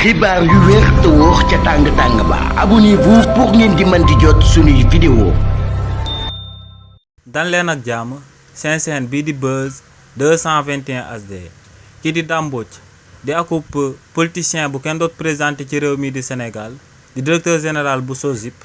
xibaar yu wér te wóor ca tàng ba abonnez-vous pour ngeen di mën di jot suñuy vidéo. dan leen ak jàmm seen chaîne bii di Buzz 221 HD kii di Dame Mbodj di akub politicien bu kenn doot présenté ci réew mi di Sénégal di directeur général bu SOGIP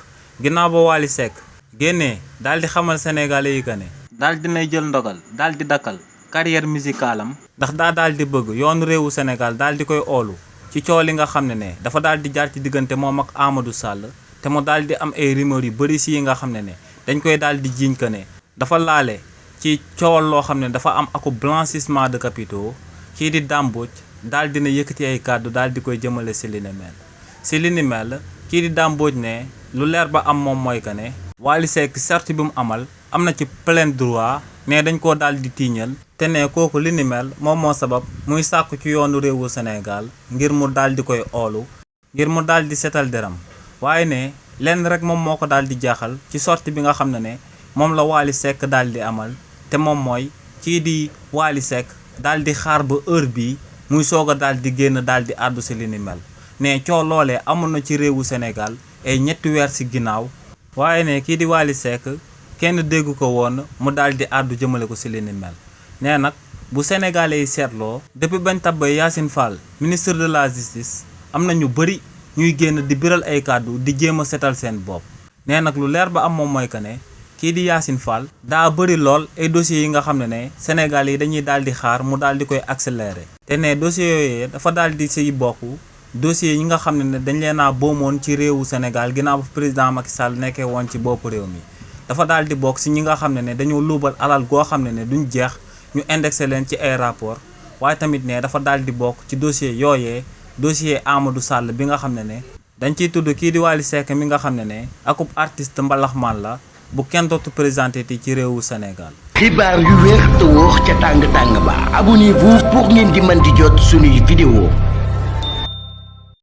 ginnaaw ba Wally Seck génnee daal di xamal sénégalais yi que ne daal dinay jël ndogal daal di dakkal carrière musicale am ndax daal di bëgg yoonu réewu Sénégal daal di koy oolu ci coow li nga xam ne dafa daal di jaar ci diggante moom ak Amadou Sall te mu daal di am ay rumeurs yu bëri si yi nga xam ne dañ koy daal di jiiñ que ne dafa laale ci coowal loo xam ne dafa am aku blanchissement de capitaux kii di Dame Mbodj daal dina yëkkati ay kàddu daal di koy jëmale si li ni mel kii di Dame Mbodj ne lu leer ba am moom mooy que ne Wally Seck certes bi mu amal am na ci plein droit ne dañ koo daal di tiiñal te ne kooku li ni mel moom moo sabab muy sàkku ci yoonu réewu Sénégal ngir mu daal di koy oolu ngir mu daal di setal deram waaye ne lenn rek moom moo ko daal di jaaxal ci sortie bi nga xam ne moom la Wally Seck daal di amal te moom mooy kii di Wally Seck daal di xaar ba heure bii muy soog a daal di génn daal di àddu si li ni mel ne coow loolee amoon na ci réewu Sénégal ay ñetti weer si ginnaaw waaye ne kii di Wally Seck kenn déggu ko woon mu daal di àddu jëmale ko si li ni mel nee nag bu sénégalais yi seetloo depuis bañ tabbee Yacine Fall ministre de la justice am na ñu bëri ñuy génn di biral ay kàddu di jéem a setal seen bopp nee nag lu leer ba am moom mooy que ne kii di Yacine Fall daa bëri lool ay dossiers yi nga xam ne Sénégal yi dañuy daal di xaar mu daal di koy accélérer te ne dossiers yooyu dafa daal di siy bokk dossiers yi nga xam ne dañ leen a boomoon ci réewu Sénégal ginnaaw ba président Macky Sall nekkee woon ci bopp réew mi dafa daal di bokk si ñi nga xam ne dañoo luubal alal goo xam ne duñ jeex ñu indexé leen ci ay rapport waaye tamit ne dafa daal di bokk ci dossier yooyee dossier Amadou Sall bi nga xam ne dañ ciy tudd kii di Wally Seck mi nga xam ne akub artiste mbalaxmaan la bu kenn dootu présenté ti ci réewu Sénégal. xibaar yu wér te wóor ca tàng ba abonnez-vous pour ngeen di mën di jot suñuy vidéo.